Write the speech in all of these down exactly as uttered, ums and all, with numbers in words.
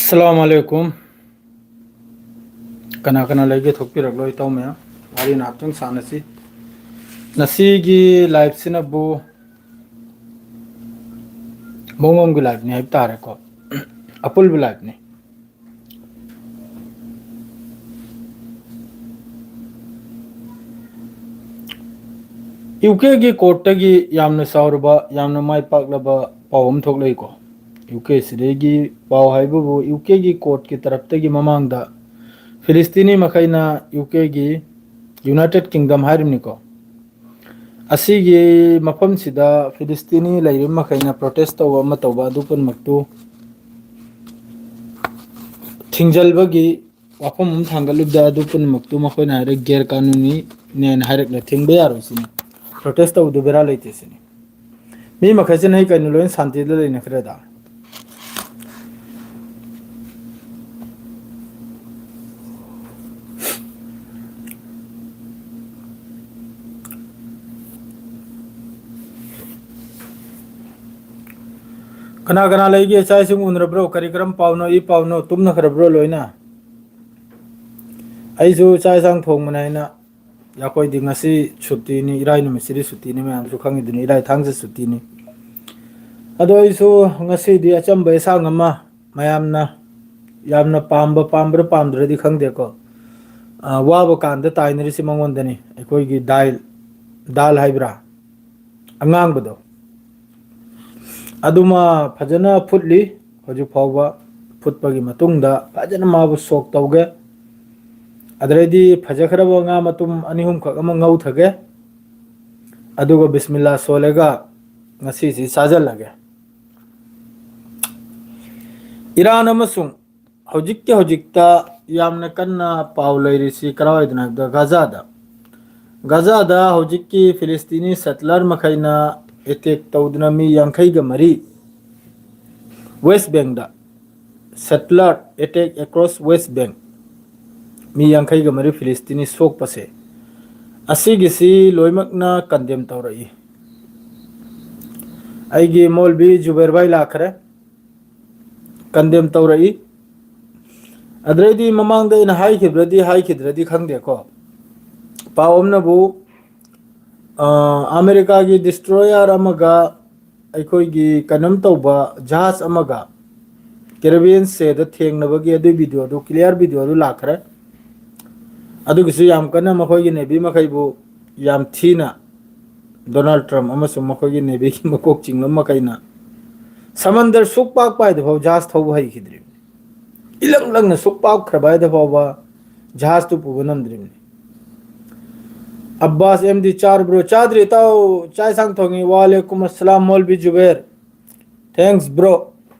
ꯑꯁꯂꯥꯃꯨ ꯑꯂꯥꯏꯀꯨꯝ꯫ ꯀꯅꯥ ꯀꯅꯥ ꯂꯩꯒꯦ? ꯊꯣꯛꯄꯤꯔꯛꯂꯣ, ꯏꯇꯥꯎ ꯃꯌꯥꯝ꯫ ꯋꯥꯔꯤ ꯉꯥꯏꯍꯥꯛꯇꯪ ꯁꯥꯟꯅꯁꯤ꯫ ꯉꯁꯤꯒꯤ ꯂꯥꯏꯐꯁꯤꯅꯕꯨ ꯃꯑꯣꯡ ꯑꯃꯒꯤ ꯂꯥꯏꯐꯅꯤ ꯍꯥꯏꯕ ꯇꯥꯔꯦꯀꯣ, ꯑꯄꯨꯜꯕ ꯂꯥꯏꯐꯅꯤ꯫ ꯌꯨ ꯀꯦꯒꯤ ꯀꯣꯔꯠꯇꯒꯤ ꯌꯥꯝꯅ ꯆꯥꯎꯔꯕ, ꯌꯥꯝꯅ ꯃꯥꯏ ꯄꯥꯛꯂꯕ ꯄꯥꯎ ꯑꯃ ꯊꯣꯛꯂꯛꯏꯀꯣ꯫ ꯌꯨ ꯀꯦ ꯁꯤꯗꯒꯤ ꯄꯥꯎ ꯍꯥꯏꯕꯕꯨ, ꯌꯨ ꯀꯦꯒꯤ ꯀꯣꯔꯠꯀꯤ ꯇꯔꯞꯇꯒꯤ ꯃꯃꯥꯡꯗ ꯐꯤꯂꯤꯁꯇꯤꯅꯤ ꯃꯈꯩꯅ ꯌꯨ ꯀꯦꯒꯤ, ꯌꯨꯅꯥꯏꯇꯦꯠ ꯀꯤꯡꯗꯝ ꯍꯥꯏꯔꯤꯕꯅꯤꯀꯣ, ꯑꯁꯤꯒꯤ ꯃꯐꯝꯁꯤꯗ ꯐꯤꯂꯤꯁꯇꯤꯅꯤ ꯂꯩꯔꯤꯕ ꯃꯈꯩꯅ ꯄ꯭ꯔꯣꯇꯦꯁ ꯇꯧꯕ ꯑꯃ ꯇꯧꯕ, ꯑꯗꯨ ꯄꯨꯝꯅꯃꯛꯇꯨ ꯊꯤꯡꯖꯤꯜꯕꯒꯤ ꯋꯥꯐꯝ ꯑꯃ ꯊꯥꯡꯒꯠꯂꯤꯕꯗ, ꯑꯗꯨ ꯄꯨꯝꯅꯃꯛꯇꯨ ꯃꯈꯣꯏꯅ ꯍꯥꯏꯔꯦ ꯒꯦꯔ ꯀꯥꯅꯨꯅꯤꯅꯦꯅ ꯍꯥꯏꯔꯛꯂꯦ꯫ ꯊꯤꯡꯕ ꯌꯥꯔꯣꯏ ꯁꯤꯅꯤ, ꯄ꯭ꯔꯣꯇꯦꯁ ꯇꯧꯕꯗꯨ ꯕꯦꯔꯥ ꯂꯩꯇꯦ ꯁꯤꯅꯤ꯫ ꯃꯤ ꯃꯈꯩꯁꯤꯅ ꯑꯩ ꯀꯩꯅꯣ ꯂꯣꯏꯅ ꯁꯥꯟꯇꯤꯗ ꯂꯩꯅꯈ꯭ꯔꯦꯗ꯫ ꯀꯅꯥ ꯀꯅꯥ ꯂꯩꯒꯦ? ꯆꯥꯛ ꯏꯁꯤꯡ ꯎꯅꯔꯕ꯭ꯔꯣ? ꯀꯔꯤ ꯀꯔꯝ ꯄꯥꯎꯅꯣ, ꯏ ꯄꯥꯎꯅꯣ? ꯇꯨꯝꯅꯈ꯭ꯔꯕ꯭ꯔꯣ ꯂꯣꯏꯅ? ꯑꯩꯁꯨ ꯆꯥꯛ ꯏꯟꯁꯥꯡ ꯊꯣꯡꯕꯅꯦ ꯍꯥꯏꯅ, ꯑꯩꯈꯣꯏꯗꯤ ꯉꯁꯤ ꯁꯨꯇꯤꯅꯤ, ꯏꯔꯥꯏ ꯅꯨꯃꯤꯠꯁꯤꯗꯤ ꯁꯨꯇꯤꯅꯤ, ꯃꯌꯥꯝꯁꯨ ꯈꯪꯉꯤꯗꯨꯅꯤ, ꯏꯔꯥꯏ ꯊꯥꯡꯖ ꯁꯨꯇꯤꯅꯤ꯫ ꯑꯗꯣ ꯑꯩꯁꯨ ꯉꯁꯤꯗꯤ ꯑꯆꯝꯕ ꯏꯟꯁꯥꯡ ꯑꯃ, ꯃꯌꯥꯝꯅ ꯌꯥꯝꯅ ꯄꯥꯝꯕ, ꯄꯥꯝꯕ꯭ꯔꯥ ꯄꯥꯝꯗ꯭ꯔꯗꯤ ꯈꯪꯗꯦꯀꯣ, ꯑ, ꯋꯥꯕ ꯀꯥꯟꯗ ꯇꯥꯏꯅꯔꯤꯁꯤ ꯃꯉꯣꯟꯗꯅꯤ, ꯑꯩꯈꯣꯏꯒꯤ ꯗꯥꯏꯜ, ꯗꯥꯜ ꯍꯥꯏꯕ꯭ꯔꯥ, ꯑꯉꯥꯡꯕꯗꯣ꯫ ꯑꯗꯨꯃ ꯐꯖꯅ ꯐꯨꯠꯂꯤ꯫ ꯍꯧꯖꯤꯛ ꯐꯥꯎꯕ ꯐꯨꯠꯄꯒꯤ ꯃꯇꯨꯡꯗ ꯐꯖꯅ ꯃꯥꯕꯨ ꯁꯣꯛ ꯇꯧꯒꯦ꯫ ꯑꯗꯨꯗꯩꯗꯤ ꯐꯖꯈ꯭ꯔꯕ ꯉꯥ ꯃꯇꯨꯝ ꯑꯅꯤ ꯑꯍꯨꯝꯈꯛ ꯑꯃ ꯉꯧꯊꯒꯦ꯫ ꯑꯗꯨꯒ ꯕꯤꯁꯃꯤꯜꯂꯥ ꯁꯣꯜꯂꯒ ꯉꯁꯤꯁꯤ ꯆꯥꯁꯤꯜꯂꯒꯦ꯫ ꯏꯔꯥꯟ ꯑꯃꯁꯨꯡ ꯍꯧꯖꯤꯛꯀꯤ ꯍꯧꯖꯤꯛꯇ ꯌꯥꯝꯅ ꯀꯟꯅ ꯄꯥꯎ ꯂꯩꯔꯤꯁꯤ ꯀꯔꯥꯏꯋꯥꯏꯗꯅꯣ ꯍꯥꯏꯕꯗ ꯒꯥꯖꯥꯗ꯫ ꯒꯥꯖꯥꯗ ꯍꯧꯖꯤꯛꯀꯤ ꯐꯤꯂꯤꯁꯇꯤꯅꯤ ꯁꯦꯇꯂꯔ ꯃꯈꯩꯅ ꯑꯦꯇꯦꯛ ꯇꯧꯗꯨꯅ ꯃꯤ ꯌꯥꯡꯈꯩꯒ ꯃꯔꯤ, ꯋꯦꯁ ꯕꯦꯡꯗ settler attack across West Bank, ꯃꯤ ꯌꯥꯡꯈꯩꯒ ꯃꯔꯤ ꯐꯤꯂꯤꯁꯇꯤꯅꯤ ꯁꯣꯛꯄꯁꯦ, ꯑꯁꯤꯒꯤꯁꯤ ꯂꯣꯏꯅꯃꯛꯅ ꯀꯟꯗꯦꯝ ꯇꯧꯔꯛꯏ꯫ ꯑꯩꯒꯤ ꯃꯣꯜꯕꯤ ꯖꯨꯕꯦꯔ ꯚꯥꯏ ꯂꯥꯛꯈ꯭ꯔꯦ, ꯀꯟꯗꯦꯝ ꯇꯧꯔꯛꯏ꯫ ꯑꯗꯩꯗꯤ ꯃꯃꯥꯡꯗ ꯑꯩꯅ ꯍꯥꯏꯈꯤꯕ꯭ꯔꯗꯤ ꯍꯥꯏꯈꯤꯗ꯭ꯔꯗꯤ ꯈꯪꯗꯦꯀꯣ, ꯄꯥꯎ ꯑꯃꯅꯕꯨ, ꯑ, ꯑꯃꯦꯔꯤꯀꯥꯒꯤ destroyer ꯑꯃꯒ ꯑꯩꯈꯣꯏꯒꯤ ꯀꯩꯅꯣꯝ ꯇꯧꯕ ꯖꯍꯥꯖ ꯑꯃꯒ Caribbean seaꯗ ꯊꯦꯡꯅꯕꯒꯤ ꯑꯗꯨꯒꯤ video ꯗꯨ, clear video ꯗꯨ ꯂꯥꯛꯈ꯭ꯔꯦ꯫ ꯑꯗꯨꯒꯤꯁꯨ ꯌꯥꯝ ꯀꯟꯅ ꯃꯈꯣꯏꯒꯤ Navy ꯃꯈꯩꯕꯨ ꯌꯥꯝ ꯊꯤꯅ ꯗꯣꯅꯥꯜꯗ ꯇ꯭ꯔꯝꯞ ꯑꯃꯁꯨꯡ ꯃꯈꯣꯏꯒꯤ Navy ꯒꯤ ꯃꯀꯣꯛ ꯆꯤꯡꯕ ꯃꯈꯩꯅ ꯁꯃꯟꯗꯔ ꯁꯨꯛ ꯄꯥꯛ ꯄꯥꯏꯗꯐꯥꯎ ꯖꯍꯥꯖ ꯊꯧꯕ ꯍꯩꯈꯤꯗ꯭ꯔꯤꯕꯅꯤ꯫ ꯏꯂꯪ ꯂꯪꯅ ꯁꯨꯛ ꯄꯥꯛꯈ꯭ꯔꯕ ꯍꯥꯏꯗ ꯐꯥꯎꯕ ꯖꯍꯥꯖꯇꯨ ꯄꯨꯕ ꯉꯝꯗ꯭ꯔꯤꯕꯅꯤ꯫ ꯑꯕꯥꯁ ꯑꯦꯝ ꯗꯤ ꯆꯥꯔꯕ꯭ꯔꯣ? ꯆꯥꯗ꯭ꯔꯤ ꯏꯇꯥꯎ, ꯆꯥꯛ ꯏꯟꯁꯥꯡ ꯊꯣꯡꯉꯤ꯫ ꯋꯥꯂꯦꯀꯨꯝ ꯑꯁꯂꯥꯝ ꯃꯧꯂꯕꯤ ꯖꯨꯕꯦꯔ꯫ Thanks bro.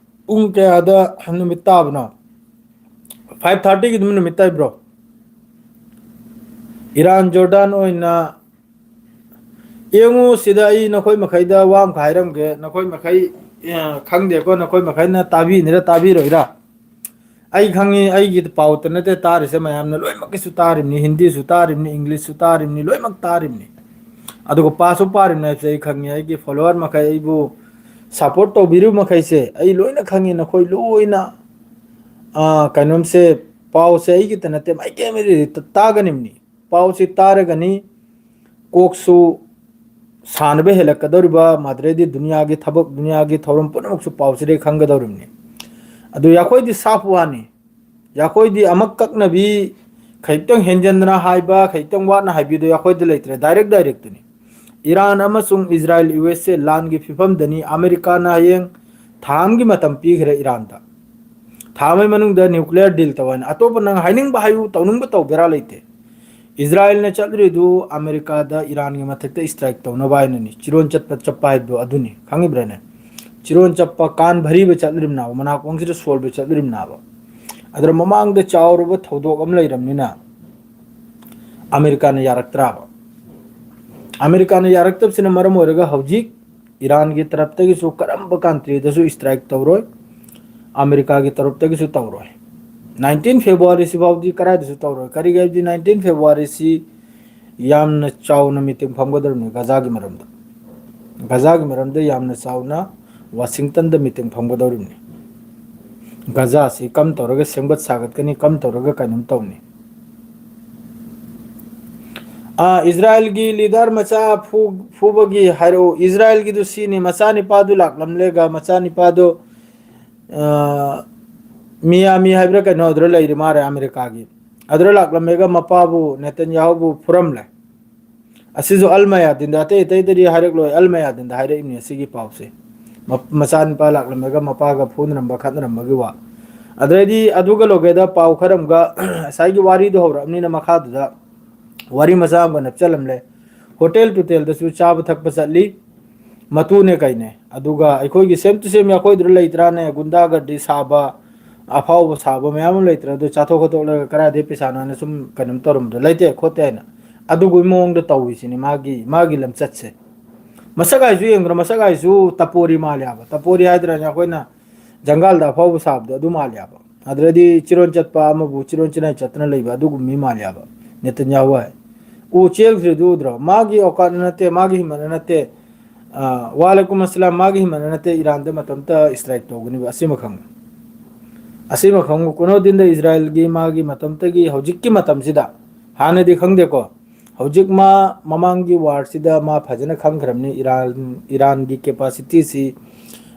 ꯄꯨꯡ ꯀꯌꯥꯗ ꯅꯨꯃꯤꯠ ꯇꯥꯕꯅꯣ? Five thirty ꯒꯤ ꯑꯗꯨꯝ ꯅꯨꯃꯤꯠ ꯇꯥꯏ bro꯫ ꯏꯔꯥꯟ ꯖꯣꯔꯗꯥꯟ ꯑꯣꯏꯅ ꯌꯦꯡꯉꯨ ꯁꯤꯗ, ꯑꯩ ꯅꯈꯣꯏ ꯃꯈꯩꯗ ꯋꯥ ꯑꯃꯈꯛ ꯍꯥꯏꯔꯝꯒꯦ꯫ ꯅꯈꯣꯏ ꯃꯈꯩ, ꯑ, ꯈꯪꯗꯦꯀꯣ, ꯅꯈꯣꯏ ꯃꯈꯩꯅ ꯇꯥꯕꯤꯅꯤꯔ ꯇꯥꯕꯤꯔꯣꯏꯔꯥ? ꯑꯩ ꯈꯪꯉꯤ, ꯑꯩꯒꯤ ꯄꯥꯎꯇ ꯅꯠꯇꯦ ꯇꯥꯔꯤꯁꯦ, ꯃꯌꯥꯝꯅ ꯂꯣꯏꯅꯃꯛꯀꯤꯁꯨ ꯇꯥꯔꯤꯕꯅꯤ, ꯍꯤꯟꯗꯤꯁꯨ ꯇꯥꯔꯤꯕꯅꯤ, ꯏꯪꯂꯤꯁꯁꯨ ꯇꯥꯔꯤꯕꯅꯤ, ꯂꯣꯏꯅꯃꯛ ꯇꯥꯔꯤꯕꯅꯤ꯫ ꯑꯗꯨꯒ ꯄꯥꯁꯨ ꯄꯥꯔꯤꯕꯅꯤ ꯍꯥꯏꯕꯁꯦ ꯑꯩ ꯈꯪꯉꯤ꯫ ꯑꯩꯒꯤ follower ꯃꯈꯩ, ꯑꯩꯕꯨ support ꯇꯧꯕꯤꯔꯤꯕ ꯃꯈꯩꯁꯦ ꯑꯩ ꯂꯣꯏꯅ ꯈꯪꯉꯤ꯫ ꯅꯈꯣꯏ ꯂꯣꯏꯅ, ꯑ, ꯀꯩꯅꯣꯝꯁꯦ, ꯄꯥꯎꯁꯦ ꯑꯩꯒꯤꯇ ꯅꯠꯇꯦ, ꯃꯥꯏꯀꯩ ꯑꯃꯗꯤ ꯇꯥꯒꯅꯤꯕꯅꯤ꯫ ꯄꯥꯎꯁꯤ ꯇꯥꯔꯒꯅꯤ ꯀꯣꯛꯁꯨ ꯁꯥꯟꯅꯕ ꯍꯦꯜꯂꯛꯀꯗꯧꯔꯤꯕ, ꯃꯗꯨꯗꯩꯗꯤ ꯗꯨꯅꯤꯌꯥꯒꯤ ꯊꯕꯛ, ꯗꯨꯅꯤꯌꯥꯒꯤ ꯊꯧꯔꯝ ꯄꯨꯝꯅꯃꯛꯁꯨ ꯄꯥꯎꯁꯤꯗꯩ ꯈꯪꯒꯗꯧꯔꯤꯕꯅꯤ꯫ ꯑꯗꯨ ꯌꯥꯈꯣꯏꯗꯤ ꯁꯥꯐ ꯋꯥꯅꯤ, ꯌꯥꯈꯣꯏꯗꯤ ꯑꯃꯛ ꯀꯛꯅꯕꯤ, ꯈꯖꯤꯛꯇꯪ ꯍꯦꯟꯖꯟꯗꯅ ꯍꯥꯏꯕ, ꯈꯖꯤꯛꯇꯪ ꯋꯥꯠꯅ ꯍꯥꯏꯕꯤꯗꯣ ꯌꯥꯈꯣꯏꯗ ꯂꯩꯇ꯭ꯔꯦ, direct directꯅꯤ꯫ ꯏꯔꯥꯟ ꯑꯃꯁꯨꯡ ꯏꯖꯔꯥꯏꯜ, ꯌꯨ ꯑꯦꯁ ꯑꯦ ꯂꯥꯟꯒꯤ ꯐꯤꯕꯝꯗꯅꯤ ꯑꯃꯦꯔꯤꯀꯥꯅ ꯍꯌꯦꯡ ꯊꯥ ꯑꯃꯒꯤ ꯃꯇꯝ ꯄꯤꯈ꯭ꯔꯦ ꯏꯔꯥꯟꯗ꯫ ꯊꯥ ꯑꯃꯒꯤ ꯃꯅꯨꯡꯗ nuclear deal ꯇꯧ ꯍꯥꯏꯅ꯫ ꯑꯇꯣꯞꯄ ꯅꯪ ꯍꯥꯏꯅꯤꯡꯕ ꯍꯥꯏꯌꯨ, ꯇꯧꯅꯤꯡꯕ ꯇꯧ, ꯕꯦꯔꯥ ꯂꯩꯇꯦ꯫ ꯏꯖꯔꯥꯏꯜꯅ ꯆꯠꯂꯨꯔꯤꯗꯨ ꯑꯃꯦꯔꯤꯀꯥꯗ ꯏꯔꯥꯟꯒꯤ ꯃꯊꯛꯇ strike ꯇꯧꯅꯕ ꯍꯥꯏꯅꯅꯤ꯫ ꯆꯤꯔꯣꯟ ꯆꯠꯄ ꯆꯠꯄ ꯍꯥꯏꯕꯗꯣ ꯑꯗꯨꯅꯤ, ꯈꯪꯉꯤꯕ꯭ꯔꯥꯅꯦ? ꯆꯤꯔꯣꯟ ꯆꯠꯄ, ꯀꯥꯟ ꯚꯔꯤꯕ ꯆꯠꯂꯨꯔꯤꯕꯅꯥꯕ, ꯃꯅꯥꯀꯣꯡꯁꯤꯗ ꯁꯣꯜꯕ ꯆꯠꯂꯨꯔꯤꯕꯅꯥꯕ꯫ ꯑꯗꯨꯅ ꯃꯃꯥꯡꯗ ꯆꯥꯎꯔꯕ ꯊꯧꯗꯣꯛ ꯑꯃ ꯂꯩꯔꯕꯅꯤꯅ ꯑꯃꯦꯔꯤꯀꯥꯅ ꯌꯥꯔꯛꯇ꯭ꯔꯥꯕ? ꯑꯃꯦꯔꯤꯀꯥꯅ ꯌꯥꯔꯛꯇꯕꯁꯤꯅ ꯃꯔꯝ ꯑꯣꯏꯔꯒ ꯍꯧꯖꯤꯛ ꯏꯔꯥꯟꯒꯤ ꯇꯔꯞꯇꯒꯤꯁꯨ ꯀꯔꯝꯕ countryꯗꯁꯨ strike ꯇꯧꯔꯣꯏ, ꯑꯃꯦꯔꯤꯀꯥꯒꯤ ꯇꯔꯞꯇꯒꯤꯁꯨ ꯇꯧꯔꯣꯏ꯫ Nineteen February ꯁꯤꯐꯥꯎꯗꯤ ꯀꯗꯥꯏꯗꯁꯨ ꯇꯧꯔꯣꯏ꯫ ꯀꯔꯤꯒꯤ ꯍꯥꯏꯕꯗꯤ nineteen February ꯁꯤ ꯌꯥꯝꯅ ꯆꯥꯎꯅ meeting ꯐꯝꯒꯗꯧꯔꯤꯕꯅꯤ ꯒꯖꯥꯒꯤ ꯃꯔꯝꯗ꯫ ꯒꯖꯥꯒꯤ ꯃꯔꯝꯗ ꯌꯥꯝꯅ ꯆꯥꯎꯅ ꯋꯥꯁꯤꯡꯇꯟꯗ meeting ꯐꯝꯒꯗꯧꯔꯤꯕꯅꯤ꯫ ꯒꯖꯥꯁꯤ ꯀꯝ ꯇꯧꯔꯒ ꯁꯦꯝꯒꯠ ꯁꯥꯒꯠꯀꯅꯤ, ꯀꯝ ꯇꯧꯔꯒ ꯀꯩꯅꯣꯝ ꯇꯧꯅꯤ꯫ ꯑꯥ, ꯏꯖꯔꯥꯏꯜꯒꯤ ꯂꯤꯗꯔ ꯃꯆꯥ ꯐꯨ-, ꯐꯨꯕꯒꯤ ꯍꯥꯏꯔꯛꯎ, ꯏꯖꯔꯥꯏꯜꯒꯤꯗꯨ ꯁꯤꯅꯤ, ꯃꯆꯥꯅꯤꯄꯥꯗꯨ ꯂꯥꯛꯂꯝꯂꯦꯒ, ꯃꯆꯥꯅꯤꯄꯥꯗꯨ, ꯑꯥ, ꯃꯤꯌꯥꯃꯤ ꯍꯥꯏꯕ꯭ꯔꯥ ꯀꯩꯅꯣ, ꯑꯗꯨꯗ ꯂꯩꯔꯤ ꯃꯥꯔꯦ ꯑꯃꯦꯔꯤꯀꯥꯒꯤ꯫ ꯑꯗꯨꯗ ꯂꯥꯛꯂꯝꯃꯦꯒ ꯃꯄꯥꯕꯨ ꯅꯦꯇꯟꯌꯥꯍꯨꯕꯨ ꯐꯨꯔꯝꯂꯦ꯫ ꯑꯁꯤꯁꯨ ꯑꯜ ꯃꯌꯥꯗꯤꯟꯗ, ꯑꯇꯩ ꯑꯇꯩꯗꯗꯤ ꯍꯥꯏꯔꯛꯂꯣꯏ, ꯑꯜ ꯃꯌꯥꯗꯤꯟꯗ ꯍꯥꯏꯔꯛꯏꯕꯅꯤ ꯑꯁꯤꯒꯤ ꯄꯥꯎꯁꯦ꯫ ꯃ-, ꯃꯆꯥꯅꯤꯄꯥ ꯂꯥꯛꯂꯝꯃꯒ ꯃꯄꯥꯒ ꯐꯨꯅꯔꯝꯕ ꯈꯠꯅꯔꯝꯕꯒꯤ ꯋꯥ꯫ ꯑꯗꯩꯗꯤ ꯑꯗꯨꯒ ꯂꯣꯏꯒꯦꯗ ꯄꯥꯎ ꯈꯔ ꯑꯃꯒ ꯉꯁꯥꯏꯒꯤ ꯋꯥꯔꯤꯗꯣ ꯍꯧꯔꯛꯑꯕꯅꯤꯅ ꯃꯈꯥꯗꯨꯗ ꯋꯥꯔꯤ ꯃꯆꯥ ꯑꯃꯒ ꯅꯞꯆꯜꯂꯝꯂꯦ꯫ ꯍꯣꯇꯦꯜ ꯇꯨꯇꯦꯜꯗꯁꯨ ꯆꯥꯕ ꯊꯛꯄ ꯆꯠꯂꯤ꯫ ꯃꯇꯨꯅꯦ ꯀꯩꯅꯦ꯫ ꯑꯗꯨꯒ ꯑꯩꯈꯣꯏꯒꯤ same to same ꯑꯩꯈꯣꯏꯗꯨꯗ ꯂꯩꯇ꯭ꯔꯥꯅꯦ, ꯒꯨꯟꯗꯥꯒꯔꯗꯤ ꯁꯥꯕ, ꯑꯐꯥꯎꯕ ꯁꯥꯕ ꯃꯌꯥꯝ ꯑꯃ ꯂꯩꯇ꯭ꯔꯥ? ꯑꯗꯨ ꯆꯥꯊꯣꯛ ꯈꯣꯠꯇꯣꯛꯂꯒ ꯀꯗꯥꯏꯗꯩ ꯄꯩꯁꯥꯅꯣ ꯍꯥꯏꯅ ꯁꯨꯝ ꯀꯩꯅꯣꯝ ꯇꯧꯔꯝꯕꯗꯣ, ꯂꯩꯇꯦ ꯈꯣꯠꯇꯦ ꯍꯥꯏꯅ꯫ ꯑꯗꯨꯒꯤ ꯃꯑꯣꯡꯗ ꯇꯧꯔꯤꯁꯤꯅꯤ ꯃꯥꯒꯤ, ꯃꯥꯒꯤ ꯂꯝꯆꯠꯁꯦ꯫ ꯃꯁꯛ ꯍꯥꯏꯁꯨ ꯌꯦꯡꯗ꯭ꯔꯣ? ꯃꯁꯛ ꯍꯥꯏꯁꯨ ꯇꯄꯣꯔꯤ ꯃꯥꯜꯂꯦ ꯍꯥꯏꯕ꯫ ꯇꯄꯣꯔꯤ ꯍꯥꯏꯗ꯭ꯔꯥꯅꯦ ꯑꯩꯈꯣꯏꯅ ꯖꯪꯒꯜꯗ ꯑꯐꯥꯎꯕ ꯁꯥꯕꯗꯣ ꯑꯗꯨ ꯃꯥꯜꯂꯦ ꯍꯥꯏꯕ꯫ ꯑꯗꯨꯗꯗꯤ ꯆꯤꯔꯣꯟ ꯆꯠꯄ ꯑꯃꯕꯨ ꯆꯤꯔꯣꯟ ꯆꯤꯅꯥꯏ ꯆꯠꯇꯅ ꯂꯩꯕ ꯑꯗꯨꯒꯨꯝꯕ ꯃꯤ ꯃꯥꯜꯂꯦ ꯍꯥꯏꯕ ꯅꯦꯇꯟꯌꯥꯍꯨ ꯍꯥꯏ꯫ ꯎ ꯆꯦꯜꯈ꯭ꯔꯤꯗꯨ ꯎꯗ꯭ꯔꯣ? ꯃꯥꯒꯤ ꯑꯣꯀꯥꯠꯅ ꯅꯠꯇꯦ, ꯃꯥꯒꯤ ꯍꯤꯃꯠꯅ ꯅꯠꯇꯦ꯫ ꯑ, ꯋꯥꯂꯩꯀꯨꯝ ꯑꯁꯂꯥꯝ, ꯃꯥꯒꯤ ꯍꯤꯃꯠꯅ ꯅꯠꯇꯦ ꯏꯔꯥꯟꯗ ꯃꯇꯣꯝꯇ strike ꯇꯧꯒꯅꯤꯕ, ꯑꯁꯤꯃ ꯈꯪꯉꯨ꯫ ꯑꯁꯤꯃ ꯈꯪꯉꯨ, ꯀꯨꯅꯣꯗꯤꯟꯗ ꯏꯖꯔꯥꯏꯜꯒꯤ ꯃꯥꯒꯤ ꯃꯇꯣꯝꯇꯒꯤ ꯍꯧꯖꯤꯛꯀꯤ ꯃꯇꯝꯁꯤꯗ, ꯍꯥꯟꯅꯗꯤ ꯈꯪꯗꯦꯀꯣ, ꯍꯧꯖꯤꯛ ꯃꯥ ꯃꯃꯥꯡꯒꯤ warꯁꯤꯗ ꯃꯥ ꯐꯖꯅ ꯈꯪꯈ꯭ꯔꯕꯅꯤ ꯏꯔꯥꯟ, ꯏꯔꯥꯟꯒꯤ capacityꯁꯤ꯫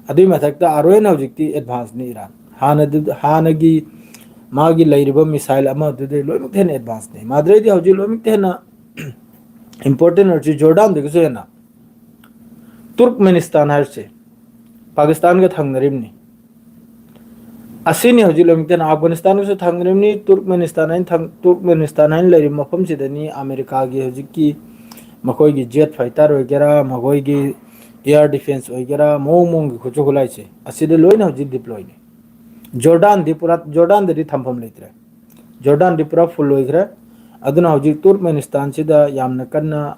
ꯑꯗꯨꯏ ꯃꯊꯛꯇ ꯑꯔꯣꯏꯅ ꯍꯧꯖꯤꯛꯇꯤ advanceꯅꯤ ꯏꯔꯥꯟ꯫ ꯍꯥꯟꯅꯗꯤ, ꯍꯥꯟꯅꯒꯤ ꯃꯥꯒꯤ ꯂꯩꯔꯤꯕ missile ꯑꯃꯗꯨꯗꯩ ꯂꯣꯏꯅꯃꯛꯇ ꯍꯦꯟꯅ advanceꯅꯤ꯫ ꯃꯥꯗ꯭ꯔꯩꯗꯤ ꯍꯧꯖꯤꯛ ꯂꯣꯏꯅꯃꯛꯇ ꯍꯦꯟꯅ important ꯑꯣꯏꯔꯤꯁꯤ ꯖꯣꯔꯗꯥꯟꯗꯒꯤꯁꯨ ꯍꯦꯟꯅ꯫ ꯇꯨꯔꯛꯃꯦꯅꯤꯁꯇꯥꯟ ꯍꯥꯏꯔꯤꯁꯦ ꯄꯥꯀꯤꯁꯇꯥꯟꯒ ꯊꯪꯅꯔꯤꯕꯅꯤ꯫ ꯑꯁꯤꯅꯤ ꯍꯧꯖꯤꯛ ꯂꯣꯏꯅꯃꯛꯇꯅ ꯑꯐꯒꯥꯅꯤꯁꯇꯥꯟꯒꯁꯨ ꯊꯪꯅꯔꯤꯕꯅꯤ, ꯇꯨꯔꯛꯃꯦꯅꯤꯁꯇꯥꯟ ꯍꯥꯏꯅ ꯊꯪ-, ꯇꯨꯔꯛꯃꯦꯅꯤꯁꯇꯥꯟ ꯍꯥꯏꯅ ꯂꯩꯔꯤꯕ ꯃꯐꯝꯁꯤꯗꯅꯤ ꯑꯃꯦꯔꯤꯀꯥꯒꯤ ꯍꯧꯖꯤꯛꯀꯤ ꯃꯈꯣꯏꯒꯤ jet fighter ꯑꯣꯏꯒꯦꯔꯥ, ꯃꯈꯣꯏꯒꯤ air defence ꯑꯣꯏꯒꯦꯔꯥ, ꯃꯑꯣꯡ ꯃꯑꯣꯡꯒꯤ ꯈꯨꯠꯁꯨ ꯈꯨꯠꯂꯥꯏꯁꯦ ꯑꯁꯤꯗ ꯂꯣꯏꯅ ꯍꯧꯖꯤꯛ deployꯅꯤ꯫ ꯖꯣꯔꯗꯥꯟꯗꯤ ꯄꯨꯔꯥ, ꯖꯣꯔꯗꯥꯟꯗꯗꯤ ꯊꯝꯐꯝ ꯂꯩꯇ꯭ꯔꯦ꯫ ꯖꯣꯔꯗꯥꯟꯗꯤ ꯄꯨꯔꯥ full ꯑꯣꯏꯈ꯭ꯔꯦ꯫ ꯑꯗꯨꯅ ꯍꯧꯖꯤꯛ ꯇꯨꯔꯛꯃꯦꯅꯤꯁꯇꯥꯟꯁꯤꯗ ꯌꯥꯝꯅ ꯀꯟꯅ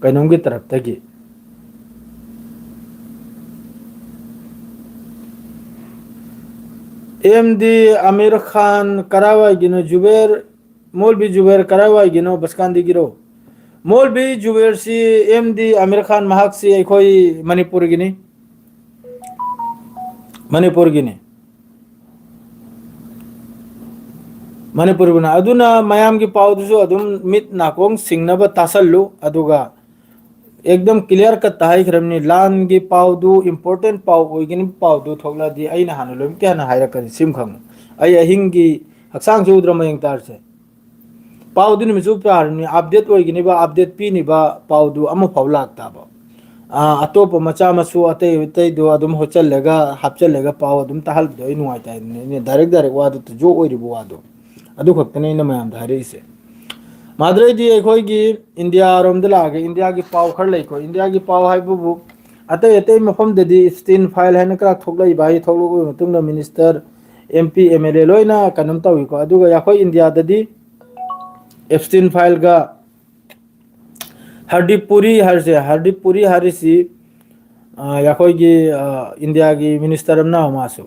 ꯀꯩꯅꯣꯝꯒꯤ ꯇꯔꯞꯇꯒꯤ ꯑꯦꯝ ꯗꯤ ꯑꯃꯤꯔ ꯈꯥꯟ ꯀꯔꯥꯏꯋꯥꯏꯒꯤꯅꯣ? ꯖꯨꯕꯦꯔ, ꯃꯣꯜꯕꯤ ꯖꯨꯕꯦꯔ ꯀꯔꯥꯏꯋꯥꯏꯒꯤꯅꯣ? ꯕꯁꯀꯥꯟꯗꯤꯒꯤꯔꯣ? ꯃꯣꯜꯕꯤ ꯖꯨꯕꯦꯔꯁꯤ ꯑꯦꯝ ꯗꯤ ꯑꯃꯤꯔ ꯈꯥꯟ ꯃꯍꯥꯛꯁꯤ ꯑꯩꯈꯣꯏ ꯃꯅꯤꯄꯨꯔꯒꯤꯅꯤ꯫ ꯃꯅꯤꯄꯨꯔꯒꯤꯅꯤ꯫ ꯃꯅꯤꯄꯨꯔꯒꯤꯅ ꯑꯗꯨꯅ ꯃꯌꯥꯝꯒꯤ ꯄꯥꯎꯗꯨꯁꯨ ꯑꯗꯨꯝ ꯃꯤꯠ ꯅꯥꯀꯣꯡ ꯁꯤꯡꯅꯕ ꯇꯥꯁꯜꯂꯨ, ꯑꯗꯨꯒ ꯑꯦꯛꯗꯝ clear cut ꯍꯥꯏꯈ꯭ꯔꯕꯅꯤ, ꯂꯥꯟꯒꯤ ꯄꯥꯎꯗꯨ important ꯄꯥꯎ ꯑꯣꯏꯒꯅꯤ, ꯄꯥꯎꯗꯨ ꯊꯣꯛꯂꯛꯑꯗꯤ ꯑꯩꯅ ꯍꯥꯟꯅ ꯂꯣꯏꯅꯃꯛꯀꯤ ꯍꯥꯟꯅ ꯍꯥꯏꯔꯛꯀꯅꯤ, ꯁꯤꯃ ꯈꯪꯉꯨ꯫ ꯑꯩ ꯑꯍꯤꯡꯒꯤ ꯍꯛꯆꯥꯡꯁꯨ ꯎꯗ꯭ꯔ ꯃꯌꯦꯡ ꯇꯥꯔꯁꯦ꯫ ꯄꯥꯎꯗꯤ ꯅꯨꯃꯤꯠꯁꯨ ꯄꯥꯔꯅꯤ, update ꯑꯣꯏꯒꯅꯤꯕ, update ꯄꯤꯅꯤꯕ ꯄꯥꯎꯗꯨ ꯑꯃꯐꯥꯎ ꯂꯥꯛꯇꯕ꯫ ꯑꯥ, ꯑꯇꯣꯞꯄ ꯃꯆꯥ ꯃꯁꯨ ꯑꯇꯩ ꯑꯇꯩꯗꯣ ꯑꯗꯨꯝ ꯍꯣꯠꯆꯜꯂꯒ ꯍꯥꯞꯆꯜꯂꯒ ꯄꯥꯎ ꯑꯗꯨꯝ ꯇꯥꯍꯜꯕꯗꯣ ꯑꯩ ꯅꯨꯡꯉꯥꯏꯇꯦ ꯍꯥꯏꯕꯅꯤ꯫ ꯑꯩꯅ direct direct ꯋꯥꯗꯨ ꯇꯨꯖꯣ ꯑꯣꯏꯔꯤꯕ ꯋꯥꯗꯣ ꯑꯗꯨ ꯈꯛꯇꯅꯦ ꯑꯩꯅ ꯃꯌꯥꯝꯗ ꯍꯥꯏꯔꯛꯏꯁꯦ꯫ ꯃꯥꯗ꯭ꯔꯩꯗꯤ ꯑꯩꯈꯣꯏꯒꯤ ꯏꯟꯗꯤꯌꯥꯔꯣꯝꯗ ꯂꯥꯛꯑꯒ ꯏꯟꯗꯤꯌꯥꯒꯤ ꯄꯥꯎ ꯈꯔ ꯂꯩꯀꯣ꯫ ꯏꯟꯗꯤꯌꯥꯒꯤ ꯄꯥꯎ ꯍꯥꯏꯕꯕꯨ ꯑꯇꯩ ꯑꯇꯩ ꯃꯐꯝꯗꯗꯤ Epstein file ꯍꯥꯏꯅ ꯈꯔ ꯊꯣꯛꯂꯛꯏꯕ, ꯑꯩ ꯊꯣꯛꯂꯛꯄꯒꯤ ꯃꯇꯨꯡꯗ minister, MP, MLA ꯂꯣꯏꯅ ꯀꯩꯅꯣꯝ ꯇꯧꯏꯀꯣ꯫ ꯑꯗꯨꯒ ꯑꯩꯈꯣꯏ ꯏꯟꯗꯤꯌꯥꯗꯗꯤ Epstein fileꯒ ꯍꯔꯗꯤꯞ ꯄꯨꯔꯤ ꯍꯥꯏꯔꯤꯁꯦ, ꯍꯔꯗꯤꯞ ꯄꯨꯔꯤ ꯍꯥꯏꯔꯤꯁꯤ, ꯑ, ꯑꯩꯈꯣꯏꯒꯤ, ꯑ, ꯏꯟꯗꯤꯌꯥꯒꯤ minister ꯑꯃꯅ ꯃꯥꯁꯨ,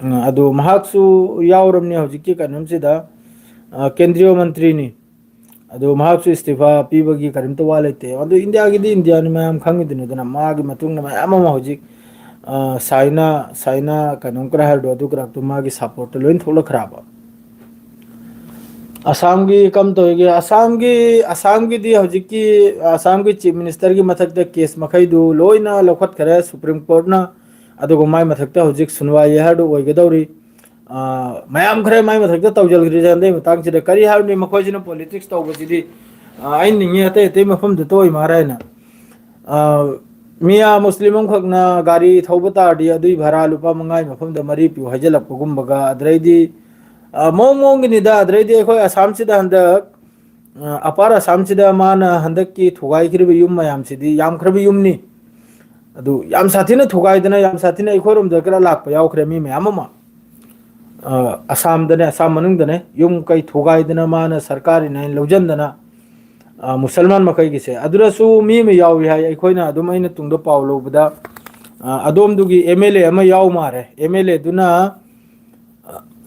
ꯑ, ꯑꯗꯨ ꯃꯍꯥꯛꯁꯨ ꯌꯥꯎꯔꯝꯅꯤ ꯍꯧꯖꯤꯛꯀꯤ ꯀꯩꯅꯣꯝꯁꯤꯗ, ꯑ, ꯀꯦꯟꯗ꯭ꯔꯤꯌ ꯃꯟꯇ꯭ꯔꯤꯅꯤ꯫ ꯑꯗꯨ ꯃꯍꯥꯛꯁꯨ ꯏꯁꯇꯤꯐꯥ ꯄꯤꯕꯒꯤ ꯀꯔꯤꯝꯇ ꯋꯥ ꯂꯩꯇꯦ꯫ ꯑꯗꯨ ꯏꯟꯗꯤꯌꯥꯒꯤꯗꯤ ꯏꯟꯗꯤꯌꯥꯅꯤ, ꯃꯌꯥꯝ ꯈꯪꯉꯤꯗꯨꯅꯤꯗꯅ꯫ ꯃꯥꯒꯤ ꯃꯇꯨꯡꯗ ꯃꯌꯥꯝ ꯑꯃ ꯍꯧꯖꯤꯛ, ꯑ, ꯁꯥꯏꯅ, ꯁꯥꯏꯅ ꯀꯩꯅꯣꯝ ꯈꯔ ꯍꯥꯏꯕꯗꯣ, ꯑꯗꯨ ꯈꯔꯛꯇꯣ ꯃꯥꯒꯤ supportꯇ ꯂꯣꯏ ꯊꯣꯛꯂꯛꯈ꯭ꯔꯕ꯫ ꯑꯁꯥꯝꯒꯤ ꯀꯝ ꯇꯧꯔꯤꯒꯦ? ꯑꯁꯥꯝꯒꯤ, ꯑꯁꯥꯝꯒꯤꯗꯤ ꯍꯧꯖꯤꯛꯀꯤ ꯑꯁꯥꯝꯒꯤ chief ministerꯒꯤ ꯃꯊꯛꯇ case ꯃꯈꯩꯗꯨ ꯂꯣꯏꯅ ꯂꯧꯈꯠꯈꯔꯦ Supreme Courtꯅ꯫ ꯑꯗꯨꯒ ꯃꯥꯏ ꯃꯊꯛꯇ ꯍꯧꯖꯤꯛ ꯁꯨꯟꯋꯥꯏ ꯍꯥꯏꯔꯗꯨ ꯑꯣꯏꯒꯗꯧꯔꯤ꯫ ꯑ, ꯃꯌꯥꯝ ꯈꯔ ꯃꯥꯏ ꯃꯊꯛꯇ ꯇꯧꯖꯜꯈ꯭ꯔꯤꯁꯦ ꯍꯟꯗꯛ ꯃꯇꯥꯡꯁꯤꯗ꯫ ꯀꯔꯤ ꯍꯥꯏꯔꯨꯅꯤ, ꯃꯈꯣꯏꯁꯤꯅ politics ꯇꯧꯕꯁꯤꯗꯤ, ꯑ, ꯑꯩ ꯅꯤꯡꯉꯤ ꯑꯇꯩ ꯑꯇꯩ ꯃꯐꯝꯗ ꯇꯧꯏ ꯃꯥꯔ ꯍꯥꯏꯅ꯫ ꯑ, ꯃꯤꯌꯥ ꯃꯨꯁꯂꯤꯝ ꯑꯃꯈꯛꯅ ꯒꯥꯔꯤ ꯊꯧꯕ ꯇꯥꯔꯗꯤ ꯑꯗꯨꯏ ꯚꯔꯥ ꯂꯨꯄꯥ ꯃꯉꯥꯒꯤ ꯃꯐꯝꯗ ꯃꯔꯤ ꯄꯤꯌꯨ ꯍꯥꯏꯖꯜꯂꯛꯄꯒꯨꯝꯕꯒ, ꯑꯗꯩꯗꯤ, ꯑ, ꯃꯑꯣꯡ ꯃꯑꯣꯡꯒꯤꯅꯤꯗ꯫ ꯑꯗꯩꯗꯤ ꯑꯩꯈꯣꯏ ꯑꯁꯥꯝꯁꯤꯗ ꯍꯟꯗꯛ, ꯑ, ꯑꯄꯥꯔ ꯑꯁꯥꯝꯁꯤꯗ ꯃꯥꯅ ꯍꯟꯗꯛꯀꯤ ꯊꯨꯒꯥꯏꯈ꯭ꯔꯤꯕ ꯌꯨꯝ ꯃꯌꯥꯝꯁꯤꯗꯤ ꯌꯥꯝꯈ꯭ꯔꯕ ꯌꯨꯝꯅꯤ꯫ ꯑꯗꯨ ꯌꯥꯝ ꯁꯥꯊꯤꯅ ꯊꯨꯒꯥꯏꯗꯅ, ꯌꯥꯝ ꯁꯥꯊꯤꯅ ꯑꯩꯈꯣꯏꯔꯣꯝꯗ ꯈꯔ ꯂꯥꯛꯄ ꯌꯥꯎꯈ꯭ꯔꯦ ꯃꯤ ꯃꯌꯥꯝ ꯑꯃ꯫ ꯑ, ꯑꯁꯥꯝꯗꯅꯦ, ꯑꯁꯥꯝ ꯃꯅꯨꯡꯗꯅꯦ, ꯌꯨꯝ ꯀꯩ ꯊꯨꯒꯥꯏꯗꯅ ꯃꯥꯅ ꯁꯔꯀꯥꯔꯒꯤꯅꯦ ꯍꯥꯏꯅ ꯂꯧꯁꯤꯟꯗꯅ, ꯑ, ꯃꯨꯁꯜꯃꯥꯟ ꯃꯈꯩꯒꯤꯁꯦ꯫ ꯑꯗꯨꯗꯁꯨ ꯃꯤ ꯑꯃ ꯌꯥꯎꯏ ꯍꯥꯏ, ꯑꯩꯈꯣꯏꯅ ꯑꯗꯨꯝ, ꯑꯩꯅ ꯇꯨꯡꯗ ꯄꯥꯎ ꯂꯧꯕꯗ, ꯑ, ꯑꯗꯣꯝꯗꯨꯒꯤ MLA ꯑꯃ ꯌꯥꯎ ꯃꯥꯜꯂꯦ꯫ MLAꯗꯨꯅ,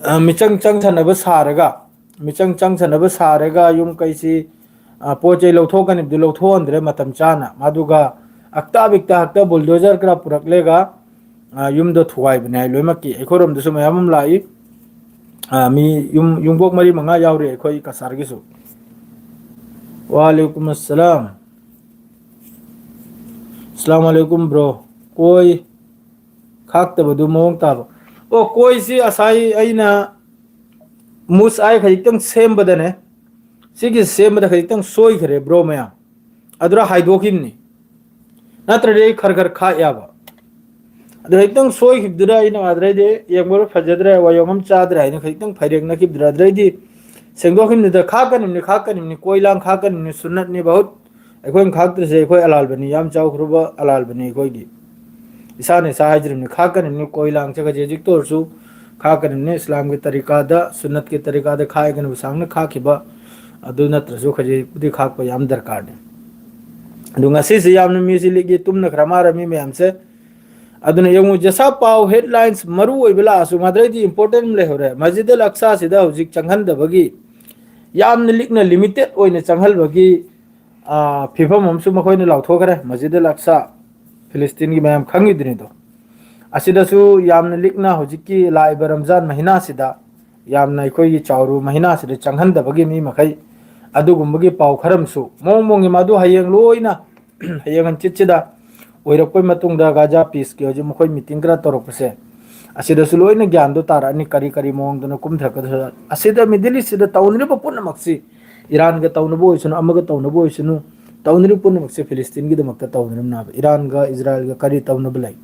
ꯑ, ꯃꯤꯆꯪ ꯆꯪꯊꯅꯕ ꯁꯥꯔꯒ, ꯃꯤꯆꯪ ꯆꯪꯊꯅꯕ ꯁꯥꯔꯒ ꯌꯨꯝ ꯀꯩꯁꯤ, ꯑ, ꯄꯣꯠ ꯆꯩ ꯂꯧꯊꯣꯛꯀꯅꯤꯕꯗꯨ ꯂꯧꯊꯣꯛꯍꯟꯗ꯭ꯔꯦ ꯃꯇꯝ ꯆꯥꯅ꯫ ꯑꯗꯨꯒ ꯑꯛꯇ ꯕꯤꯛꯇ ꯍꯛꯇ bulldozer ꯈꯔ ꯄꯨꯔꯛꯂꯦꯒ, ꯑ, ꯌꯨꯝꯗꯣ ꯊꯨꯒꯥꯏꯕꯅꯦ ꯍꯥꯏ ꯂꯣꯏꯅꯃꯛꯀꯤ꯫ ꯑꯩꯈꯣꯏꯔꯣꯝꯗꯁꯨ ꯃꯌꯥꯝ ꯑꯃ ꯂꯥꯛꯏ꯫ ꯑꯥ, ꯃꯤ ꯌꯨꯝ, ꯌꯨꯝꯕꯣꯛ ꯃꯔꯤ ꯃꯉꯥ ꯌꯥꯎꯔꯤ ꯑꯩꯈꯣꯏ ꯀꯁꯥꯔꯒꯤꯁꯨ꯫ ꯋꯥꯂꯦꯀꯨꯝ ꯑꯁꯂꯥꯝ꯫ ꯑꯁꯂꯥꯝ ꯑꯂꯩꯀꯨꯝ bro꯫ ꯀꯣꯏ ꯈꯥꯛꯇꯕꯗꯨ ꯃꯑꯣꯡ ꯇꯥꯕ꯫ ꯑꯣ, ꯀꯣꯏꯁꯤ ꯉꯁꯥꯏ ꯑꯩꯅ ꯃꯨꯁ ꯑꯥꯏ ꯈꯖꯤꯛꯇꯪ ꯁꯦꯝꯕꯗꯅꯦ, ꯁꯤꯒꯤ ꯁꯦꯝꯕꯗ ꯈꯖꯤꯛꯇꯪ ꯁꯣꯏꯈ꯭ꯔꯦ bro ꯃꯌꯥꯝ, ꯑꯗꯨꯗ ꯍꯥꯏꯗꯣꯛꯈꯤꯕꯅꯤ, ꯅꯠꯇ꯭ꯔꯗꯤ ꯑꯩ ꯈꯔ ꯈꯔ ꯈꯥꯛ ꯌꯥꯕ꯫ ꯑꯗꯨ ꯈꯖꯤꯛꯇꯪ ꯁꯣꯏꯈꯤꯕꯗꯨꯗ ꯑꯩꯅ ꯑꯗꯨꯗꯩꯗꯤ ꯌꯦꯡꯕꯗ ꯐꯖꯗ꯭ꯔꯦ, ꯋꯥꯌꯣꯡ ꯑꯃ ꯆꯥꯗ꯭ꯔꯦ ꯍꯥꯏꯅ ꯈꯖꯤꯛꯇꯪ ꯐꯩꯔꯦꯡꯅꯈꯤꯕꯗꯨꯗ ꯑꯗꯨꯗꯩꯗꯤ ꯁꯦꯡꯗꯣꯛꯈꯤꯕꯅꯤꯗ, ꯈꯥꯛꯀꯅꯤꯕꯅꯤ, ꯈꯥꯛꯀꯅꯤꯕꯅꯤ, ꯀꯣꯏ ꯂꯥꯡ ꯈꯥꯛꯀꯅꯤꯕꯅꯤ, ꯁꯨꯟꯅꯠꯅꯤ ꯕꯍꯨꯠ꯫ ꯑꯩꯈꯣꯏꯅ ꯈꯥꯛꯇ꯭ꯔꯤꯁꯦ ꯑꯩꯈꯣꯏ ꯑꯂꯥꯜꯕꯅꯤ, ꯌꯥꯝ ꯆꯥꯎꯈ꯭ꯔꯕ ꯑꯂꯥꯜꯕꯅꯤ ꯑꯩꯈꯣꯏꯒꯤ꯫ ꯏꯁꯥꯅ ꯏꯁꯥ ꯍꯥꯏꯖꯔꯤꯕꯅꯤ, ꯈꯥꯛꯀꯅꯤꯕꯅꯤ, ꯀꯣꯏ ꯂꯥꯡꯁꯦ ꯈꯖꯤꯛ ꯈꯖꯤꯛꯇ ꯑꯣꯏꯔꯁꯨ ꯈꯥꯛꯀꯅꯤꯕꯅꯤ꯫ ꯏꯁꯂꯥꯝꯒꯤ ꯇꯔꯤꯀꯥꯗ, ꯁꯨꯟꯅꯠꯀꯤ ꯇꯔꯤꯀꯥꯗ ꯈꯥꯛꯏꯒꯅꯕ ꯁꯥꯡꯅ ꯈꯥꯛꯈꯤꯕ, ꯑꯗꯨ ꯅꯠꯇ꯭ꯔꯁꯨ ꯈꯖꯤꯛꯄꯨꯗꯤ ꯈꯥꯛꯄ ꯌꯥꯝ ꯗꯔꯀꯥꯔꯅꯤ꯫ ꯑꯗꯨ ꯉꯁꯤꯁꯦ ꯌꯥꯝꯅ ꯃꯤꯁꯤ ꯂꯤꯛꯏ, ꯇꯨꯝꯅꯈ꯭ꯔ ꯃꯥꯜꯂꯦ ꯃꯤ ꯃꯌꯥꯝꯁꯦ꯫ ꯑꯗꯨꯅ ꯌꯦꯡꯉꯨ, ꯖꯁꯥ ꯄꯥꯎ headlines ꯃꯔꯨ ꯑꯣꯏꯕ ꯂꯥꯛꯑꯁꯨ ꯃꯗꯨꯗꯩꯗꯤ important ꯑꯃ ꯂꯩꯍꯧꯔꯦ꯫ ꯃꯁꯖꯤꯗ ꯑꯜ ꯑꯛꯁꯥꯁꯤꯗ ꯍꯧꯖꯤꯛ ꯆꯪꯍꯟꯗꯕꯒꯤ, ꯌꯥꯝꯅ ꯂꯤꯛꯅ limited ꯑꯣꯏꯅ ꯆꯪꯍꯟꯕꯒꯤ, ꯑꯥ, ꯐꯤꯕꯝ ꯑꯃꯁꯨ ꯃꯈꯣꯏꯅ ꯂꯥꯎꯊꯣꯛꯈ꯭ꯔꯦ꯫ ꯃꯁꯖꯤꯗ ꯑꯜ ꯑꯛꯁꯥ, ꯐꯤꯂꯤꯁꯇꯤꯟꯒꯤ ꯃꯌꯥꯝ ꯈꯪꯉꯤꯗꯨꯅꯤꯗꯣ꯫ ꯑꯁꯤꯗꯁꯨ ꯌꯥꯝꯅ ꯂꯤꯛꯅ ꯍꯧꯖꯤꯛꯀꯤ ꯂꯥꯛꯏꯕ ꯔꯝꯖꯥꯟ ꯃꯍꯤꯅꯥꯁꯤꯗ, ꯌꯥꯝꯅ ꯑꯩꯈꯣꯏꯒꯤ ꯆꯥꯎꯔꯨ ꯃꯍꯤꯅꯥꯁꯤꯗ ꯆꯪꯍꯟꯗꯕꯒꯤ ꯃꯤ ꯃꯈꯩ, ꯑꯗꯨꯒꯨꯝꯕꯒꯤ ꯄꯥꯎ ꯈꯔ ꯑꯃꯁꯨ ꯃꯑꯣꯡ ꯃꯑꯣꯡꯒꯤ, ꯃꯗꯨ ꯍꯌꯦꯡ ꯂꯣꯏꯅ ꯍꯌꯦꯡ ꯍꯪꯆꯤꯠꯁꯤꯗ ꯑꯣꯏꯔꯛꯄꯩ ꯃꯇꯨꯡꯗ ꯒꯥꯖꯥ peaceꯀꯤ ꯍꯧꯖꯤꯛ ꯃꯈꯣꯏ meeting ꯈꯔ ꯇꯧꯔꯛꯄꯁꯦ, ꯑꯁꯤꯗꯁꯨ ꯂꯣꯏꯅ ꯒ꯭ꯌꯥꯟꯗꯣ ꯇꯥꯔꯛꯑꯅꯤ, ꯀꯔꯤ ꯀꯔꯤ ꯃꯑꯣꯡꯗꯅ ꯀꯨꯝꯊꯔꯛꯀꯗꯣꯏ꯫ ꯑꯁꯤꯗ Middle Eastꯁꯤꯗ ꯇꯧꯅꯔꯤꯕ ꯄꯨꯝꯅꯃꯛꯁꯤ, ꯏꯔꯥꯟꯒ ꯇꯧꯅꯕ ꯑꯣꯏꯁꯅꯨ, ꯑꯃꯒ ꯇꯧꯅꯕ ꯑꯣꯏꯁꯅꯨ, ꯇꯧꯅꯔꯤꯕ ꯄꯨꯝꯅꯃꯛꯁꯦ ꯐꯤꯂꯤꯁꯇꯤꯟꯒꯤꯗꯃꯛꯇ ꯇꯧꯅꯔꯤꯕꯅꯦꯕ꯫ ꯏꯔꯥꯟꯒ ꯏꯖꯔꯥꯏꯜꯒ ꯀꯔꯤ ꯇꯧꯅꯕ ꯂꯩ?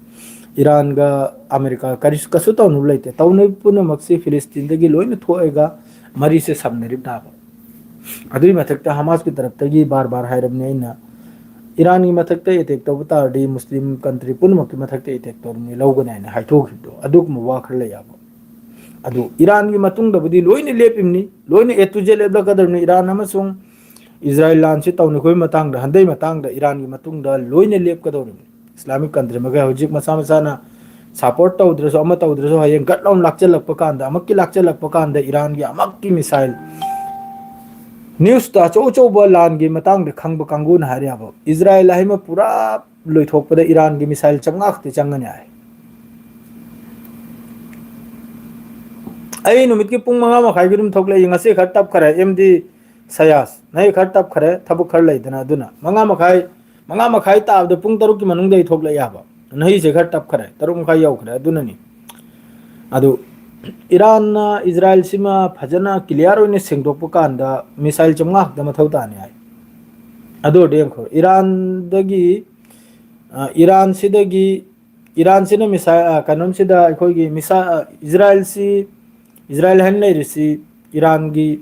ꯏꯔꯥꯟꯒ ꯑꯃꯦꯔꯤꯀꯥꯒ ꯀꯔꯤꯁꯨ, ꯀꯩꯁꯨ ꯇꯧꯅꯕ ꯂꯩꯇꯦ꯫ ꯇꯧꯅꯔꯤꯕ ꯄꯨꯝꯅꯃꯛꯁꯤ ꯐꯤꯂꯤꯁꯇꯤꯟꯗꯒꯤ ꯂꯣꯏꯅ ꯊꯣꯛꯑꯒ ꯃꯔꯤꯁꯦ ꯁꯝꯅꯔꯤꯕꯅꯦꯕ꯫ ꯑꯗꯨꯒꯤ ꯃꯊꯛꯇ ꯍꯃꯥꯁꯀꯤ ꯇꯔꯞꯇꯒꯤ ꯕꯥꯔ ꯕꯥꯔ ꯍꯥꯏꯔꯕꯅꯤ ꯑꯩꯅ, ꯏꯔꯥꯟꯒꯤ ꯃꯊꯛꯇ attack ꯇꯧꯕ ꯇꯥꯔꯗꯤ ꯃꯨꯁꯂꯤꯝ country ꯄꯨꯝꯅꯃꯛꯀꯤ ꯃꯊꯛꯇ attack ꯇꯧꯔꯅꯤ, ꯂꯧꯒꯅꯤ ꯍꯥꯏꯅ ꯍꯥꯏꯊꯣꯛꯈꯤꯕꯗꯣ, ꯑꯗꯨꯒꯨꯝꯕ ꯋꯥ ꯈꯔ ꯂꯩꯌꯦꯕ꯫ ꯑꯗꯨ ꯏꯔꯥꯟꯒꯤ ꯃꯇꯨꯡꯗꯕꯨꯗꯤ ꯂꯣꯏꯅ ꯂꯦꯞꯄꯤꯕꯅꯤ, ꯂꯣꯏꯅ A to Z ꯂꯦꯞꯂꯛꯀꯗꯕꯅꯤ꯫ ꯏꯔꯥꯟ ꯑꯃꯁꯨꯡ ꯏꯖꯔꯥꯏꯜ ꯂꯥꯟꯁꯤ ꯇꯧꯅꯈꯤꯕꯒꯤ ꯃꯇꯥꯡꯗ, ꯍꯟꯗꯛꯀꯤ ꯃꯇꯥꯡꯗ ꯏꯔꯥꯟꯒꯤ ꯃꯇꯨꯡꯗ ꯂꯣꯏꯅ ꯂꯦꯞꯀꯗꯧꯔꯤꯕꯅꯤ꯫ Islamic country ꯃꯈꯩ ꯍꯧꯖꯤꯛ ꯃꯁꯥ ꯃꯁꯥꯅ support ꯇꯧꯗ꯭ꯔꯁꯨ, ꯑꯃ ꯇꯧꯗ꯭ꯔꯁꯨ, ꯍꯌꯦꯡ ꯒꯠ ꯂꯥꯎꯅ ꯂꯥꯛꯆꯜꯂꯛꯄ ꯀꯥꯟꯗ, ꯑꯃꯛꯀꯤ ꯂꯥꯛꯆꯜꯂꯛꯄ ꯀꯥꯟꯗ ꯏꯔꯥꯟꯒꯤ ꯑꯃꯛꯀꯤ missile, newsꯇ ꯑꯆꯧ ꯑꯆꯧꯕ ꯂꯥꯟꯒꯤ ꯃꯇꯥꯡꯗ ꯈꯪꯕ ꯀꯥꯡꯕꯨꯅ ꯍꯥꯏꯔꯦꯕ, ꯏꯖꯔꯥꯏꯜ ꯍꯥꯏꯃ ꯄꯨꯔꯥ ꯂꯣꯏꯊꯣꯛꯄꯗ ꯏꯔꯥꯟꯒꯤ missile ꯆꯥꯝꯃꯉꯥ ꯈꯛꯇ ꯆꯪꯒꯅꯤ ꯍꯥꯏ꯫ ꯑꯩ ꯅꯨꯃꯤꯠꯀꯤ ꯄꯨꯡ ꯃꯉꯥ ꯃꯈꯥꯏꯒꯤ ꯑꯗꯨꯝ ꯊꯣꯛꯂꯛꯏ꯫ ꯉꯁꯤ ꯈꯔ ꯇꯞꯈꯔꯦ, ꯑꯦꯝ ꯗꯤ ꯁꯌꯥꯁ꯫ ꯅꯍꯤ ꯈꯔ ꯇꯞꯈꯔꯦ, ꯊꯕꯛ ꯈꯔ ꯂꯩꯗꯅ꯫ ꯑꯗꯨꯅ ꯃꯉꯥ ꯃꯈꯥꯏ, ꯃꯉꯥ ꯃꯈꯥꯏ ꯇꯥꯕꯗ ꯄꯨꯡ ꯇꯔꯨꯛꯀꯤ ꯃꯅꯨꯡꯗ ꯑꯩ ꯊꯣꯛꯂꯛꯑꯦ ꯍꯥꯏꯕ꯫ ꯅꯍꯤꯁꯦ ꯈꯔ ꯇꯞꯈꯔꯦ, ꯇꯔꯨꯛ ꯃꯈꯥꯏ ꯌꯧꯈ꯭ꯔꯦ꯫ ꯑꯗꯨꯅꯅꯤ꯫ ꯑꯗꯨ ꯏꯔꯥꯟꯅ ꯏꯖꯔꯥꯏꯜꯁꯤꯃ ꯐꯖꯅ clear ꯑꯣꯏꯅ ꯁꯦꯡꯗꯣꯛꯄ ꯀꯥꯟꯗ missile ꯆꯥꯝꯃꯉꯥ ꯈꯛꯇ ꯃꯊꯧ ꯇꯥꯅꯤ ꯍꯥꯏ꯫ ꯑꯗꯨ ꯑꯣꯏꯔꯗꯤ ꯌꯦꯡꯈꯣ, ꯏꯔꯥꯟꯗꯒꯤ, ꯑ, ꯏꯔꯥꯟꯁꯤꯗꯒꯤ, ꯏꯔꯥꯟꯁꯤꯅ missile, ꯑ, ꯀꯩꯅꯣꯝꯁꯤꯗ ꯑꯩꯈꯣꯏꯒꯤ missile, ꯑ, ꯏꯖꯔꯥꯏꯜꯁꯤ, ꯏꯖꯔꯥꯏꯜ ꯍꯥꯏꯅ ꯂꯩꯔꯤꯁꯤ ꯏꯔꯥꯟꯒꯤ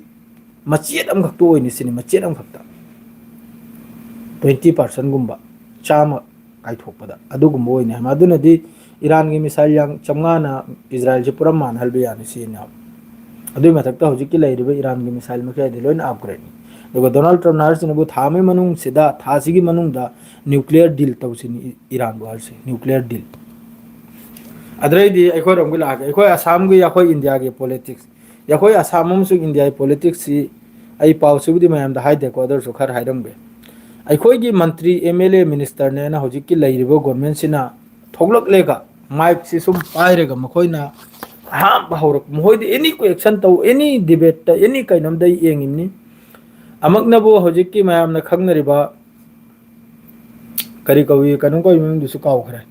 ꯃꯆꯦꯠ ꯑꯃꯈꯛꯇ ꯑꯣꯏꯅꯤ ꯁꯤꯅꯤ, ꯃꯆꯦꯠ ꯑꯃꯈꯛꯇ꯫ Twenty percentꯒꯨꯝꯕ, ꯆꯥꯝꯃ ꯀꯥꯏꯊꯣꯛꯄꯗ ꯑꯗꯨꯒꯨꯝꯕ ꯑꯣꯏꯅꯤ ꯍꯥꯏꯕ꯫ ꯑꯗꯨꯅꯗꯤ ꯏꯔꯥꯟꯒꯤ missile ꯌꯥꯡ ꯆꯥꯝꯃꯉꯥꯅ ꯏꯖꯔꯥꯏꯜꯁꯦ ꯄꯨꯔꯥ ꯃꯥꯟꯍꯟꯕ ꯌꯥꯅꯤ ꯁꯤꯅꯤ꯫ ꯑꯗꯨꯒꯤ ꯃꯊꯛꯇ ꯍꯧꯖꯤꯛꯀꯤ ꯂꯩꯔꯤꯕ ꯏꯔꯥꯟꯒꯤ missile ꯃꯈꯩꯗꯤ ꯂꯣꯏꯅ upgradeꯅꯤ꯫ ꯑꯗꯨꯒ ꯗꯣꯅꯥꯜꯗ ꯇ꯭ꯔꯝꯞꯅ ꯍꯥꯏꯔꯤꯁꯤꯅꯕꯨ ꯊꯥ ꯑꯃꯒꯤ ꯃꯅꯨꯡꯁꯤꯗ, ꯊꯥꯁꯤꯒꯤ ꯃꯅꯨꯡꯗ nuclear deal ꯇꯧꯁꯤꯅꯤ ꯏ-, ꯏꯔꯥꯟꯕꯨ ꯍꯥꯏꯔꯤꯁꯤ, nuclear deal꯫ ꯑꯗꯨꯗꯩꯗꯤ ꯑꯩꯈꯣꯏꯔꯣꯝꯒꯤ ꯂꯥꯛꯑꯒꯦ꯫ ꯑꯩꯈꯣꯏ ꯑꯁꯥꯝꯒꯤ, ꯑꯩꯈꯣꯏ ꯏꯟꯗꯤꯌꯥꯒꯤ politics, ꯑꯩꯈꯣꯏ ꯑꯁꯥꯝ ꯑꯃꯁꯨꯡ ꯏꯟꯗꯤꯌꯥꯒꯤ politicsꯁꯤ ꯑꯩ ꯄꯥꯎꯁꯤꯕꯨꯗꯤ ꯃꯌꯥꯝꯗ ꯍꯥꯏꯗꯦꯀꯣ, ꯑꯗꯨ ꯑꯣꯏꯔꯁꯨ ꯈꯔ ꯍꯥꯏꯔꯝꯒꯦ꯫ ꯑꯩꯈꯣꯏꯒꯤ ꯃꯟꯇ꯭ꯔꯤ, ꯑꯦꯝ ꯑꯦꯜ ꯑꯦ, ministerꯅꯦꯅ ꯍꯧꯖꯤꯛꯀꯤ ꯂꯩꯔꯤꯕ governmentꯁꯤꯅ ꯊꯣꯛꯂꯛꯂꯦꯒ, micꯁꯤ ꯁꯨꯝ ꯄꯥꯏꯔꯒ ꯃꯈꯣꯏꯅ ꯑꯍꯥꯟꯕ ꯍꯧꯔꯛꯄ, ꯃꯈꯣꯏꯗꯤ any question ꯇꯧ, any debateꯇ, any ꯀꯩꯅꯣꯝꯗ ꯑꯩ ꯌꯦꯡꯉꯤꯕꯅꯤ꯫ ꯑꯃꯛꯅꯕꯨ ꯍꯧꯖꯤꯛꯀꯤ ꯃꯌꯥꯝꯅ ꯈꯪꯅꯔꯤꯕ ꯀꯔꯤ ꯀꯧꯏ, ꯀꯩꯅꯣꯝ ꯀꯧꯏ ꯃꯃꯤꯡꯗꯨꯁꯨ ꯀꯥꯎꯈ꯭ꯔꯦ꯫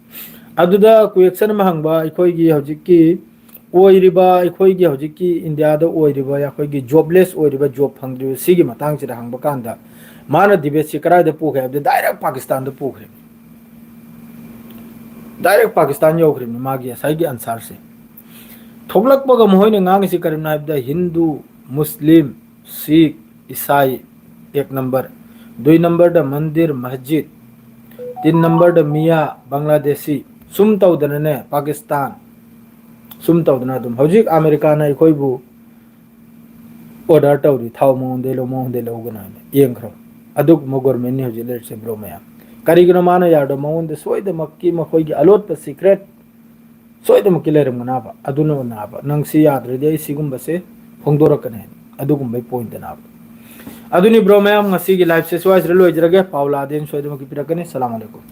ꯑꯗꯨꯗ question ꯑꯃ ꯍꯪꯕ, ꯑꯩꯈꯣꯏꯒꯤ ꯍꯧꯖꯤꯛꯀꯤ ꯑꯣꯏꯔꯤꯕ, ꯑꯩꯈꯣꯏꯒꯤ ꯍꯧꯖꯤꯛꯀꯤ ꯏꯟꯗꯤꯌꯥꯗ ꯑꯣꯏꯔꯤꯕ, ꯑꯩꯈꯣꯏꯒꯤ jobless ꯑꯣꯏꯔꯤꯕ, job ꯐꯪꯗ꯭ꯔꯤꯕ, ꯁꯤꯒꯤ ꯃꯇꯥꯡꯁꯤꯗ ꯍꯪꯕ ꯀꯥꯟꯗ ꯃꯥꯅ debateꯁꯤ ꯀꯗꯥꯏꯗ ꯄꯣꯛꯈ꯭ꯔꯦ ꯍꯥꯏꯕꯗ direct ꯄꯥꯀꯤꯁꯇꯥꯟꯗ ꯄꯣꯛꯈ꯭ꯔꯦ꯫ Direct ꯄꯥꯀꯤꯁꯇꯥꯟ ꯌꯧꯈ꯭ꯔꯤꯕꯅꯤ ꯃꯥꯒꯤ ꯉꯁꯥꯏꯒꯤ answerꯁꯦ꯫ ꯊꯣꯛꯂꯛꯄꯒ ꯃꯈꯣꯏꯅ ꯉꯥꯡꯉꯤꯁꯤ ꯀꯔꯤꯅꯣ ꯍꯥꯏꯕꯗ ꯍꯤꯟꯗꯨ, ꯃꯨꯁꯂꯤꯝ, ꯁꯤꯈ, ꯏꯁꯥꯏ, ꯑꯦꯛ ꯅꯝꯕꯔ꯫ ꯗꯨꯏ ꯅꯝꯕꯔꯗ ꯃꯟꯗꯤꯔ, ꯃꯁꯖꯤꯗ꯫ ꯇꯤꯟ ꯅꯝꯕꯔꯗ ꯃꯤꯌꯥ, ꯕꯪꯒ꯭ꯂꯥꯗꯦꯁꯤ꯫ ꯁꯨꯝ ꯇꯧꯗꯅꯅꯦ, ꯄꯥꯀꯤꯁꯇꯥꯟ꯫ ꯁꯨꯝ ꯇꯧꯗꯅ ꯑꯗꯨꯝ ꯍꯧꯖꯤꯛ ꯑꯃꯦꯔꯤꯀꯥꯅ ꯑꯩꯈꯣꯏꯕꯨ order ꯇꯧꯔꯤ, ꯊꯥꯎ ꯃꯉꯣꯟꯗꯩ ꯂꯧ, ꯃꯉꯣꯟꯗꯩ ꯂꯧꯒꯅꯨ ꯍꯥꯏꯅ꯫ ꯌꯦꯡꯈ꯭ꯔꯣ, ꯑꯗꯨꯒꯨꯝꯕ governmentꯅꯤ ꯍꯧꯖꯤꯛ ꯂꯩꯔꯤꯁꯦ, bro ꯃꯌꯥꯝ꯫ ꯀꯔꯤꯒꯤꯅꯣ ꯃꯥꯅ ꯌꯥꯔꯗꯣ? ꯃꯉꯣꯟꯗ ꯁꯣꯏꯗꯃꯛꯀꯤ ꯃꯈꯣꯏꯒꯤ ꯑꯂꯣꯠꯄ secret ꯁꯣꯏꯗꯃꯛꯀꯤ ꯂꯩꯔꯝꯒꯅꯥꯕ꯫ ꯑꯗꯨꯅ ꯅꯥꯕ, ꯅꯪ ꯁꯤ ꯌꯥꯗ꯭ꯔꯗꯤ ꯑꯩ ꯁꯤꯒꯨꯝꯕꯁꯦ ꯐꯣꯡꯗꯣꯔꯛꯀꯅꯤ ꯍꯥꯏꯅ꯫ ꯑꯗꯨꯒꯨꯝꯕꯩ pointꯇꯅꯥꯕ꯫ ꯑꯗꯨꯅꯤ bro ꯃꯌꯥꯝ, ꯉꯁꯤꯒꯤ liveꯁꯦ ꯁ꯭ꯋꯥꯏꯁꯤꯗ ꯂꯣꯏꯖꯔꯒꯦ꯫ ꯄꯥꯎ ꯂꯥꯛꯑꯗꯤ ꯑꯩꯅ ꯁꯣꯏꯗꯃꯛꯀꯤ ꯄꯤꯔꯛꯀꯅꯤ꯫ ꯁꯂꯥꯝ ꯑꯂꯩꯀꯨꯝ꯫